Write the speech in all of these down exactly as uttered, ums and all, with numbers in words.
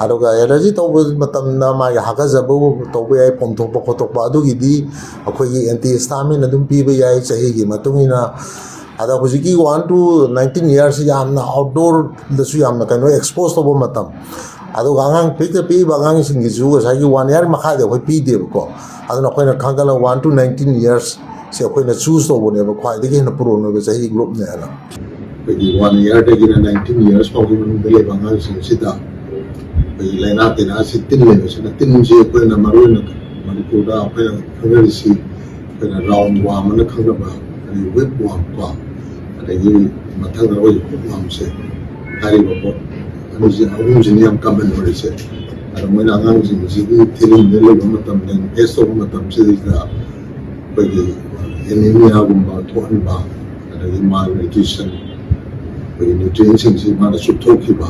ꯑꯗꯨꯒ ꯑꯦꯂꯔꯖꯤ ꯇꯧꯕ ꯃꯇꯝꯗ ꯃꯥꯒꯤ ꯍꯥꯀꯠꯆꯕ ꯇꯧꯕ ꯌꯥꯏ, ꯄꯣꯝꯊꯣꯛꯄ ꯈꯣꯠꯇꯣꯛꯄ, ꯑꯗꯨꯒꯤꯗꯤ ꯑꯩꯈꯣꯏꯒꯤ ꯑꯦꯟꯇꯤ ꯍꯤꯁꯇꯥꯃꯤꯟ ꯑꯗꯨꯝ ꯄꯤꯕ ꯌꯥꯏ ꯆꯍꯤꯒꯤ ꯃꯇꯨꯡ ꯏꯟꯅ꯫ ꯑꯗ ꯍꯧꯖꯤꯛꯀꯤ ꯋꯥꯟ ꯇꯨ ꯅꯥꯏꯟꯇꯤꯟ ꯏꯌꯥꯔꯁꯤ ꯌꯥꯝꯅ ꯑꯥꯎꯠꯗꯣꯔꯗꯁꯨ ꯌꯥꯝꯅ ꯀꯩꯅꯣ ꯑꯦꯛꯁꯄꯣꯖ ꯇꯧꯕ ꯃꯇꯝ, ꯑꯗꯨꯒ ꯑꯉꯥꯡ ꯄꯤꯛꯇ ꯄꯤꯛꯏꯕ ꯑꯉꯥꯡꯁꯤꯡꯒꯤꯁꯨ ꯉꯁꯥꯏꯒꯤ ꯋꯥꯟ ꯏꯌꯥꯔ ꯃꯈꯥꯗꯤ ꯑꯩꯈꯣꯏ ꯄꯤꯗꯦꯕꯀꯣ꯫ ꯑꯗꯨꯅ ꯑꯩꯈꯣꯏꯅ ꯈꯪꯒꯠꯂ ꯋꯥꯟ ꯇꯨ ꯅꯥꯏꯟꯇꯤꯟ ꯏꯌꯥꯔꯁꯁꯦ ꯑꯩꯈꯣꯏꯅ ꯆꯨꯁ ꯇꯧꯕꯅꯦꯕ ꯈ꯭ꯋꯥꯏꯗꯒꯤ ꯍꯦꯟꯅ ꯄ꯭ꯔꯣꯟ ꯑꯣꯏꯕ ꯆꯍꯤ ꯒ꯭ꯔꯨꯞꯅꯦ ꯍꯥꯏꯅ꯫ ꯑꯩꯈꯣꯏꯒꯤ ꯋꯥꯟ ꯏꯌꯥꯔꯗꯒꯤꯅ ꯅꯥꯏꯟꯇꯤꯟ ꯏꯌꯥꯔꯁ ꯐꯥꯎꯒꯤ ꯃꯅꯨꯡꯗ ꯂꯩꯕ ꯑꯉꯥꯡꯁꯤꯡꯁꯤꯗ ꯑꯩꯈꯣꯏꯒꯤ ꯂꯥꯏꯅꯥ ꯇꯤꯟꯅꯥꯁꯤ ꯇꯤꯟ ꯂꯩꯕꯁꯤꯅ, ꯇꯤꯟꯁꯤ ꯑꯩꯈꯣꯏꯅ ꯃꯔꯨꯑꯣꯏꯅ ꯃꯅꯤꯄꯨꯔꯗ ꯑꯩꯈꯣꯏꯅ ꯈꯪꯅꯔꯤꯁꯤ ꯑꯩꯈꯣꯏꯅ ꯔꯥꯎꯟ ꯋꯥꯝ ꯑꯅ ꯈꯪꯅꯕ, ꯑꯗꯒꯤ ꯋꯤꯞ ꯋꯥꯝ ꯀꯣ, ꯑꯗꯒꯤ ꯃꯊꯪꯗ ꯑꯩꯈꯣꯏ ꯋꯤꯞ ꯋꯥꯝꯁꯦ, ꯍꯥꯏꯔꯤꯕ ꯄꯣꯠ ꯑꯅꯤꯁꯤ, ꯑꯍꯨꯝꯁꯤꯅ ꯌꯥꯝ ꯀꯃꯟ ꯑꯣꯏꯔꯤꯁꯦ꯫ ꯑꯗ ꯃꯣꯏꯅ ꯑꯉꯥꯡꯁꯤꯡꯁꯤꯒꯤ ꯊꯤꯔꯤꯟꯗ ꯂꯩꯕ ꯃꯇꯝꯗ, ꯏꯟꯐꯦꯁ ꯇꯧꯕ ꯃꯇꯝꯁꯤꯗꯩꯗ ꯑꯩꯈꯣꯏꯒꯤ ꯑꯦꯅꯤꯃꯤꯌꯥꯒꯨꯝꯕ ꯊꯣꯛꯍꯟꯕ, ꯑꯗꯒꯤ ꯃꯥꯜ ꯅ꯭ꯌꯨꯇ꯭ꯔꯤꯁꯟ, ꯑꯩꯈꯣꯏꯒꯤ ꯅ꯭ꯌꯨꯇ꯭ꯔꯤꯌꯦꯟꯁꯤꯡꯁꯤ ꯃꯥꯅ ꯆꯨꯞꯊꯣꯛꯈꯤꯕ,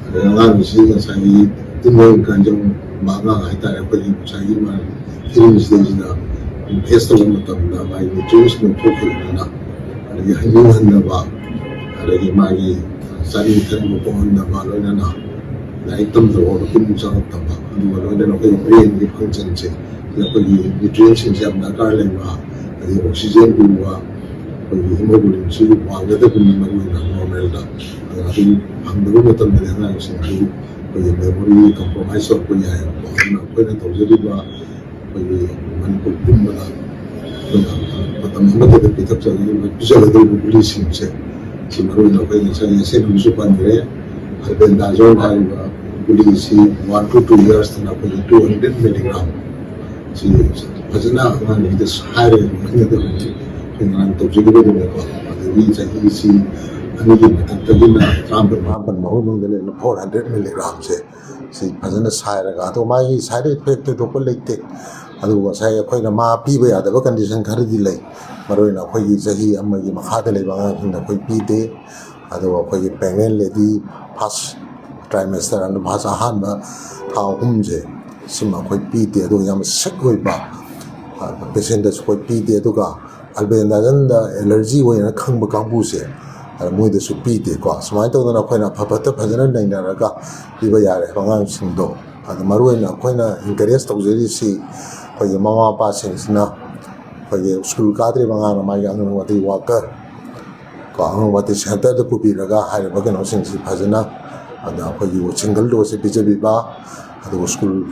ꯑꯗꯩ ꯑꯉꯥꯡꯁꯤ ꯉꯁꯥꯏꯒꯤ ꯇꯤꯟ ꯃꯔꯤꯟ ꯀꯥꯟꯖꯪꯕ ꯑꯉꯥꯡ ꯍꯥꯏꯇꯥꯔꯦ, ꯑꯩꯈꯣꯏꯒꯤ ꯉꯁꯥꯏꯒꯤ ꯃꯥꯒꯤ ꯐꯤꯂꯝꯁꯤꯗꯩꯁꯤꯗ ꯐꯦꯁ ꯇꯧꯕ ꯃꯇꯝꯗ ꯃꯥꯒꯤ ꯅ꯭ꯌꯨꯇ꯭ꯔꯤꯌꯦꯟꯁ ꯂꯧꯊꯣꯛꯈꯤꯕꯅꯤꯅ, ꯑꯗꯒꯤ ꯍꯩꯅꯤꯡ ꯍꯟꯗꯕ, ꯑꯗꯒꯤ ꯃꯥꯒꯤ ꯆꯥꯅꯤꯡ ꯊꯛꯅꯤꯡꯕ ꯄꯣꯛꯍꯟꯗꯕ, ꯂꯣꯏꯅꯅ ꯂꯥꯏꯔꯤꯛ ꯇꯝꯗꯕ ꯄꯨꯛꯅꯤꯡ ꯆꯪꯉꯛꯇꯕ, ꯑꯗꯨꯒ ꯂꯣꯏꯅꯅ ꯑꯩꯈꯣꯏꯒꯤ ꯕ꯭ꯔꯦꯟꯒꯤ ꯐꯪꯁꯟꯁꯦ, ꯑꯩꯈꯣꯏꯒꯤ ꯅ꯭ꯌꯨꯇ꯭ꯔꯤꯌꯦꯟꯁꯤꯡꯁꯦ ꯌꯥꯝ ꯗꯔꯀꯥꯔ ꯂꯩꯕ, ꯑꯗꯒꯤ ꯑꯣꯛꯁꯤꯖꯦꯟꯒꯨꯝꯕ, ꯑꯩꯈꯣꯏꯒꯤ ꯍꯤꯃꯣꯒ꯭ꯂꯣꯕꯤꯟꯁꯤꯁꯨ ꯋꯥꯡꯒꯗꯕꯅꯤ ꯃꯔꯨꯑꯣꯏꯅ ꯅꯣꯔꯃꯦꯜꯗ꯫ ꯑꯗꯨ ꯐꯪꯗꯕ ꯃꯇꯝꯗꯗꯤ ꯑꯉꯥꯡꯁꯤꯡꯁꯤ ꯑꯩꯈꯣꯏꯒꯤ ꯃꯦꯃꯣꯔꯤ ꯀꯝꯄ꯭ꯔꯣꯃꯥꯏꯁ ꯇꯧꯔꯛꯄ ꯌꯥꯏꯑꯕꯀꯣ꯫ ꯑꯗꯨꯅ ꯑꯩꯈꯣꯏꯅ ꯇꯧꯖꯔꯤꯕ ꯑꯩꯈꯣꯏꯒꯤ ꯃꯅꯤꯄꯨꯔ ꯄꯨꯝꯕꯗ ꯑꯩꯈꯣꯏꯅ ꯃꯇꯝ ꯑꯃꯠꯇꯗ ꯄꯤꯊꯛꯆꯒꯗꯧꯔꯤꯕ, ꯄꯤꯖꯒꯗꯧꯔꯤꯕ ꯒꯨꯂꯤꯁꯤꯡꯁꯦ, ꯁꯤ ꯃꯔꯨꯑꯣꯏꯅ ꯑꯩꯈꯣꯏ ꯉꯁꯥꯏ ꯑꯦꯁꯦꯟꯕꯨꯁꯨ ꯄꯟꯈ꯭ꯔꯦ, ꯑꯜꯕꯦꯟꯗꯥꯖꯣꯜ ꯍꯥꯏꯔꯤꯕ ꯒꯨꯂꯤꯁꯤ ꯋꯥꯟ ꯇꯨ ꯇꯨ ꯏꯌꯥꯔꯁꯇꯅ ꯑꯩꯈꯣꯏꯒꯤ ꯇꯨ ꯍꯟꯗ꯭ꯔꯦꯠ ꯃꯤꯂꯤꯒ꯭ꯔꯥꯝ ꯁꯤ ꯐꯖꯅ ꯑꯉꯥꯡꯁꯤꯡꯗ ꯍꯥꯏꯔꯒ ꯂꯣꯏꯅꯗꯕꯅꯤ꯫ ꯑꯩꯈꯣꯏ ꯉꯔꯥꯡ ꯇꯧꯖꯈꯤꯕꯗꯨꯅꯦꯀꯣ꯫ ꯑꯗꯒꯤ ꯆꯍꯤꯁꯤ ꯑꯅꯤꯒꯤ ꯃꯊꯛꯇꯒꯤꯅ ꯇꯔꯥꯃꯥꯄꯟ, ꯇꯔꯥꯃꯥꯄꯟ ꯃꯍꯨꯠ ꯃꯅꯨꯡꯗ ꯂꯩꯅ ꯐꯣꯔ ꯍꯟꯗ꯭ꯔꯦꯠ ꯃꯤꯂꯤꯒ꯭ꯔꯥꯝꯁꯦ ꯁꯤ ꯐꯖꯅ ꯁꯥꯏꯔꯒ, ꯑꯗꯣ ꯃꯥꯒꯤ ꯁꯥꯏꯠ ꯏꯐꯦꯛ ꯊꯣꯏꯗꯣꯛꯄ ꯂꯩꯇꯦ꯫ ꯑꯗꯨꯕꯨ ꯉꯁꯥꯏ ꯑꯩꯈꯣꯏꯅ ꯃꯥ ꯄꯤꯕ ꯌꯥꯗꯕ ꯀꯟꯗꯤꯁꯟ ꯈꯔꯗꯤ ꯂꯩ꯫ ꯃꯔꯨꯑꯣꯏꯅ ꯑꯩꯈꯣꯏꯒꯤ ꯆꯍꯤ ꯑꯃꯒꯤ ꯃꯈꯥꯗ ꯂꯩꯕ ꯑꯉꯥꯡꯁꯤꯡꯗ ꯑꯩꯈꯣꯏ ꯄꯤꯗꯦ꯫ ꯑꯗꯨꯒ ꯑꯩꯈꯣꯏꯒꯤ ꯄ꯭ꯔꯦꯒꯅꯦꯟ ꯂꯦꯗꯤ ꯐꯥꯔꯁ ꯇ꯭ꯔꯥꯏꯃꯦꯁꯇꯔ ꯑꯅ ꯐꯥꯔꯁ ꯑꯍꯥꯟꯕ ꯊꯥ ꯑꯍꯨꯝꯁꯦ, ꯁꯤꯃ ꯑꯩꯈꯣꯏ ꯄꯤꯗꯦ꯫ ꯑꯗꯨꯒ ꯌꯥꯝ ꯁꯤꯛ ꯑꯣꯏꯕ ꯄꯦꯁꯦꯟꯗꯁꯨ ꯑꯩꯈꯣꯏ ꯄꯤꯗꯦ꯫ ꯑꯗꯨꯒ ꯑꯜꯕꯦꯟꯗꯥꯖꯟꯗ ꯑꯦꯂꯔꯖꯤ ꯑꯣꯏꯅ ꯈꯪꯕ ꯀꯥꯡꯕꯨꯁꯦ, ꯑꯗ ꯃꯣꯏꯗꯁꯨ ꯄꯤꯗꯦꯀꯣ꯫ ꯁꯨꯃꯥꯏꯅ ꯇꯧꯗꯅ ꯑꯩꯈꯣꯏꯅ ꯑꯐ ꯐꯠꯇ ꯐꯖꯅ ꯅꯩꯅꯔꯒ ꯄꯤꯕ ꯌꯥꯔꯦ ꯑꯉꯥꯡꯁꯤꯡꯗꯣ꯫ ꯑꯗ ꯃꯔꯨꯑꯣꯏꯅ ꯑꯩꯈꯣꯏꯅ encourage ꯇꯧꯖꯔꯤꯁꯤ ꯑꯩꯈꯣꯏꯒꯤ ꯃꯃꯥ ꯃꯄꯥꯁꯤꯡꯁꯤꯅ ꯑꯩꯈꯣꯏꯒꯤ ꯁ꯭ꯀꯨꯜ ꯀꯥꯗ꯭ꯔꯤꯕ ꯑꯉꯥꯡꯅ ꯃꯥꯒꯤ ꯑꯪꯒꯟꯋꯥꯗꯤ worker ꯀꯣ, ꯑꯪꯒꯟꯋꯥꯗꯤ centreꯗ ꯄꯨꯕꯤꯔꯒ ꯍꯥꯏꯔꯤꯕ ꯀꯩꯅꯣꯁꯤꯡꯁꯤ ꯐꯖꯅ, ꯑꯗ ꯑꯩꯈꯣꯏꯒꯤ single doseꯁꯦ ꯄꯤꯖꯕꯤꯕ, ꯑꯗꯨꯒ ꯁ꯭ꯀꯨꯜ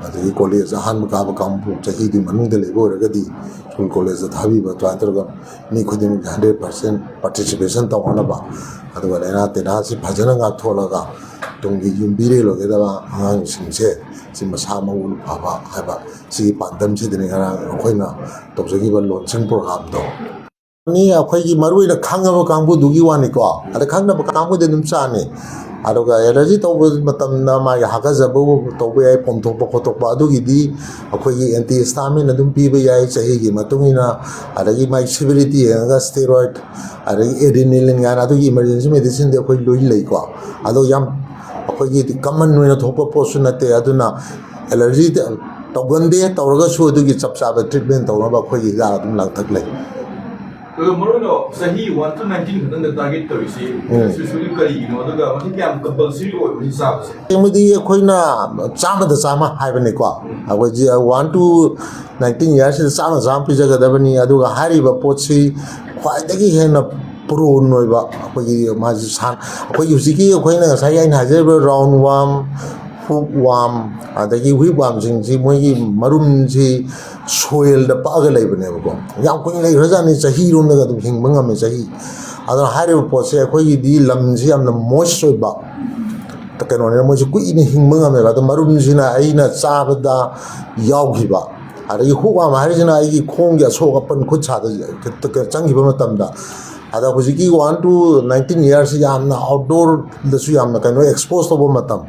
ꯑꯗꯒꯤ ꯀꯣꯂꯦꯖ ꯑꯍꯥꯟꯕ ꯀꯥꯕ ꯀꯥꯡꯕꯨ ꯆꯍꯤꯗꯨꯒꯤ ꯃꯅꯨꯡꯗ ꯂꯩꯕ ꯑꯣꯏꯔꯒꯗꯤ ꯁ꯭ꯀꯨꯜ ꯀꯣꯂꯦꯖꯇ ꯊꯥꯕꯤꯕ, ꯑꯗꯨꯃꯥꯏꯅ ꯇꯧꯔꯒ ꯃꯤ ꯈꯨꯗꯤꯡꯃꯛꯀꯤ hundred percent participation ꯇꯧꯅꯅꯕ, ꯑꯗꯨꯒ ꯂꯥꯏꯅꯥ ꯇꯤꯟꯅꯥꯁꯤ ꯐꯖꯅ ꯉꯥꯛꯊꯣꯛꯂꯒ ꯇꯨꯡꯒꯤ ꯌꯨꯝꯕꯤꯔꯦꯜ ꯑꯣꯏꯒꯗꯕ ꯑꯉꯥꯡꯁꯤꯡꯁꯦ ꯁꯤ ꯃꯁꯥ ꯃꯎ ꯐꯕ ꯍꯥꯏꯕ ꯁꯤꯒꯤ ꯄꯥꯟꯗꯝꯁꯤꯗꯅꯤ ꯉꯔꯥꯡ ꯑꯩꯈꯣꯏꯅ ꯇꯧꯖꯈꯤꯕ launching programꯗꯣ꯫ ꯃꯤ ꯑꯩꯈꯣꯏꯒꯤ ꯃꯔꯨꯑꯣꯏꯅ ꯈꯪꯉꯕ ꯀꯥꯡꯕꯨꯗꯨꯒꯤ ꯋꯥꯅꯤꯀꯣ, ꯑꯗ ꯈꯪꯗꯕ ꯀꯥꯡꯕꯨꯗꯤ ꯑꯗꯨꯝ ꯆꯥꯅꯤ꯫ ꯑꯗꯨꯒ allergy ꯇꯧꯕ ꯃꯇꯝꯗ ꯃꯥꯒꯤ ꯍꯥꯀꯠꯆꯕ ꯇꯧꯕ ꯌꯥꯏ, ꯄꯣꯝꯊꯣꯛꯄ ꯈꯣꯠꯇꯣꯛꯄ, ꯑꯗꯨꯒꯤꯗꯤ ꯑꯩꯈꯣꯏꯒꯤ antihistamine ꯑꯗꯨꯝ ꯄꯤꯕ ꯌꯥꯏ ꯆꯍꯤꯒꯤ ꯃꯇꯨꯡ ꯏꯟꯅ, ꯑꯗꯒꯤ ꯃꯥꯒꯤ severity ꯌꯦꯡꯉꯒ steroid, ꯑꯗꯒꯤ adrenaline ꯀꯥꯏꯅ ꯑꯗꯨꯒꯤ emergency medicineꯗꯤ ꯑꯩꯈꯣꯏ ꯂꯣꯏ ꯂꯩꯀꯣ꯫ ꯑꯗꯣ ꯌꯥꯝ ꯑꯩꯈꯣꯏꯒꯤ common ꯑꯣꯏꯅ ꯊꯣꯛꯄ ꯄꯣꯠꯁꯨ ꯅꯠꯇꯦ, ꯑꯗꯨꯅ allergy ꯇꯧꯒꯟꯗꯦ, ꯇꯧꯔꯒꯁꯨ ꯑꯗꯨꯒꯤ ꯆꯞ ꯆꯥꯕ treatment ꯇꯧꯅꯕ ꯑꯩꯈꯣꯏꯒꯤ ꯍꯤꯗꯥꯛ ꯑꯗꯨꯝ ꯂꯥꯡꯊꯛ ꯂꯩ꯫ ꯑꯗꯣ ꯃꯔꯨꯑꯣꯏꯅ ꯆꯍꯤ one to nineteen ꯈꯛꯇꯪꯗ target ꯇꯧꯔꯤꯁꯤ ꯎꯝ꯫ Specially ꯀꯔꯤꯒꯤꯅꯣ, ꯑꯗꯨꯒ ꯃꯁꯤ ꯀꯌꯥꯝ compulsory ꯑꯣꯏꯕꯅꯤ ꯆꯥꯕꯁꯦ? ꯑꯩꯈꯣꯏꯗꯤ ꯑꯩꯈꯣꯏꯅ ꯆꯥꯝꯃꯗ ꯆꯥꯝꯃ ꯍꯥꯏꯕꯅꯤꯀꯣ, ꯑꯩꯈꯣꯏꯁꯤ one to nineteen yearsꯁꯤꯗ ꯆꯥꯝꯃ ꯆꯥꯝꯃ ꯄꯤꯖꯒꯗꯕꯅꯤ꯫ ꯑꯗꯨꯒ ꯍꯥꯏꯔꯤꯕ ꯄꯣꯠꯁꯤ ꯈ꯭ꯋꯥꯏꯗꯒꯤ ꯍꯦꯟꯅ prone ꯑꯣꯏꯕ ꯑꯩꯈꯣꯏꯒꯤ ꯃꯥꯁꯤ ꯁꯥꯟ-, ꯑꯩꯈꯣꯏꯒꯤ ꯍꯧꯖꯤꯛꯀꯤ ꯑꯩꯈꯣꯏꯅ ꯉꯁꯥꯏꯒꯤ ꯑꯩꯅ ꯍꯥꯏꯖꯔꯤꯕ round worm, hook worm, ꯑꯗꯒꯤ whipwormꯁꯤꯡꯁꯤ ꯃꯣꯏꯒꯤ ꯃꯔꯨꯝꯁꯤ soilꯗ ꯄꯛꯑꯒ ꯂꯩꯕꯅꯦꯕꯀꯣ꯫ ꯌꯥꯝ ꯀꯨꯏꯅ ꯂꯩꯈ꯭ꯔꯖꯥꯠꯅꯤ, ꯆꯍꯤꯔꯣꯝꯗꯒ ꯑꯗꯨꯝ ꯍꯤꯡꯕ ꯉꯝꯃꯦ ꯆꯍꯤ꯫ ꯑꯗꯨꯅ ꯍꯥꯏꯔꯤꯕ ꯄꯣꯠꯁꯦ ꯑꯩꯈꯣꯏꯒꯤꯗꯤ ꯂꯝꯁꯤ ꯌꯥꯝꯅ moist ꯑꯣꯏꯕ ꯀꯩꯅꯣꯅꯤꯅ ꯃꯣꯏꯁꯦ ꯀꯨꯏꯅ ꯍꯤꯡꯕ ꯉꯝꯃꯦꯕ꯫ ꯑꯗꯣ ꯃꯔꯨꯝꯁꯤꯅ ꯑꯩꯅ ꯆꯥꯕꯗ ꯌꯥꯎꯈꯤꯕ, ꯑꯗꯒꯤ hook worm ꯍꯥꯏꯔꯤꯁꯤꯅ ꯑꯩꯒꯤ ꯈꯣꯡꯒꯤ ꯑꯁꯣꯛ ꯑꯄꯟ ꯈꯨꯠ ꯁꯥꯗ ꯆꯪꯈꯤꯕ ꯃꯇꯝꯗ꯫ ꯑꯗ ꯍꯧꯖꯤꯛꯀꯤ one to nineteen years ꯌꯥꯝꯅ outdoorꯗꯁꯨ ꯌꯥꯝꯅ ꯀꯩꯅꯣ expose ꯇꯧꯕ ꯃꯇꯝ꯫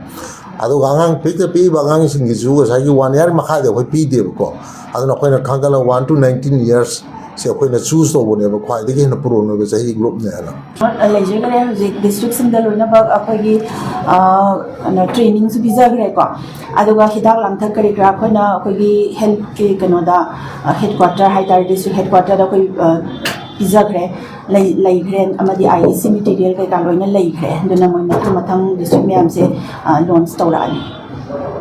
ꯑꯗꯨꯒ ꯑꯉꯥꯡ ꯄꯤꯛꯇ ꯄꯤꯛꯏꯕ ꯑꯉꯥꯡꯁꯤꯡꯒꯤꯁꯨ ꯉꯁꯥꯏꯒꯤ one year ꯃꯈꯥꯏꯗ ꯑꯩꯈꯣꯏ ꯄꯤꯗꯦꯕꯀꯣ꯫ ꯑꯗꯨꯅ ꯑꯩꯈꯣꯏꯅ ꯈꯪꯒꯠꯂ one to nineteen years ꯁꯦ ꯑꯩꯈꯣꯏꯅ choose ꯇꯧꯕꯅꯦꯕ, ꯈ꯭ꯋꯥꯏꯗꯒꯤ ꯍꯦꯟꯅ prone ꯑꯣꯏꯕ ꯆꯍꯤ groupꯅꯦ ꯍꯥꯏꯅ꯫ ꯂꯩꯖꯈ꯭ꯔꯦ꯫ ꯍꯧꯖꯤꯛ districtꯁꯤꯡꯗ ꯂꯣꯏꯅꯃꯛ ꯑꯩꯈꯣꯏꯒꯤ, ꯑ, ꯀꯩꯅꯣ, trainingꯁꯨ ꯄꯤꯖꯈ꯭ꯔꯦꯀꯣ꯫ ꯑꯗꯨꯒ ꯍꯤꯗꯥꯛ ꯂꯥꯡꯊꯛ ꯀꯔꯤ ꯀꯔꯥ ꯑꯩꯈꯣꯏꯅ ꯑꯩꯈꯣꯏꯒꯤ healthꯀꯤ ꯀꯩꯅꯣꯗ, ꯑ, headquarter ꯍꯥꯏꯇꯥꯔꯦ, district headquarterꯗ ꯑꯩꯈꯣꯏ, ꯑ, ꯄꯤꯖꯈ꯭ꯔꯦ꯫ ꯂꯩ ꯂꯩꯈ꯭ꯔꯦ ꯑꯃꯗꯤ ꯑꯥꯏ ꯏ ꯁꯤ ꯃꯦꯇꯤꯔꯤꯌꯦꯜ ꯀꯩꯀꯥ ꯂꯣꯏꯅ ꯂꯩꯈ꯭ꯔꯦ꯫ ꯑꯗꯨꯅ ꯃꯣꯏ ꯃꯊꯪ ꯃꯊꯪ ꯗꯤꯁꯇ꯭ꯔꯤꯛ ꯃꯌꯥꯝꯁꯦ ꯂꯣꯟꯁ ꯇꯧꯔꯛꯑꯅꯤ꯫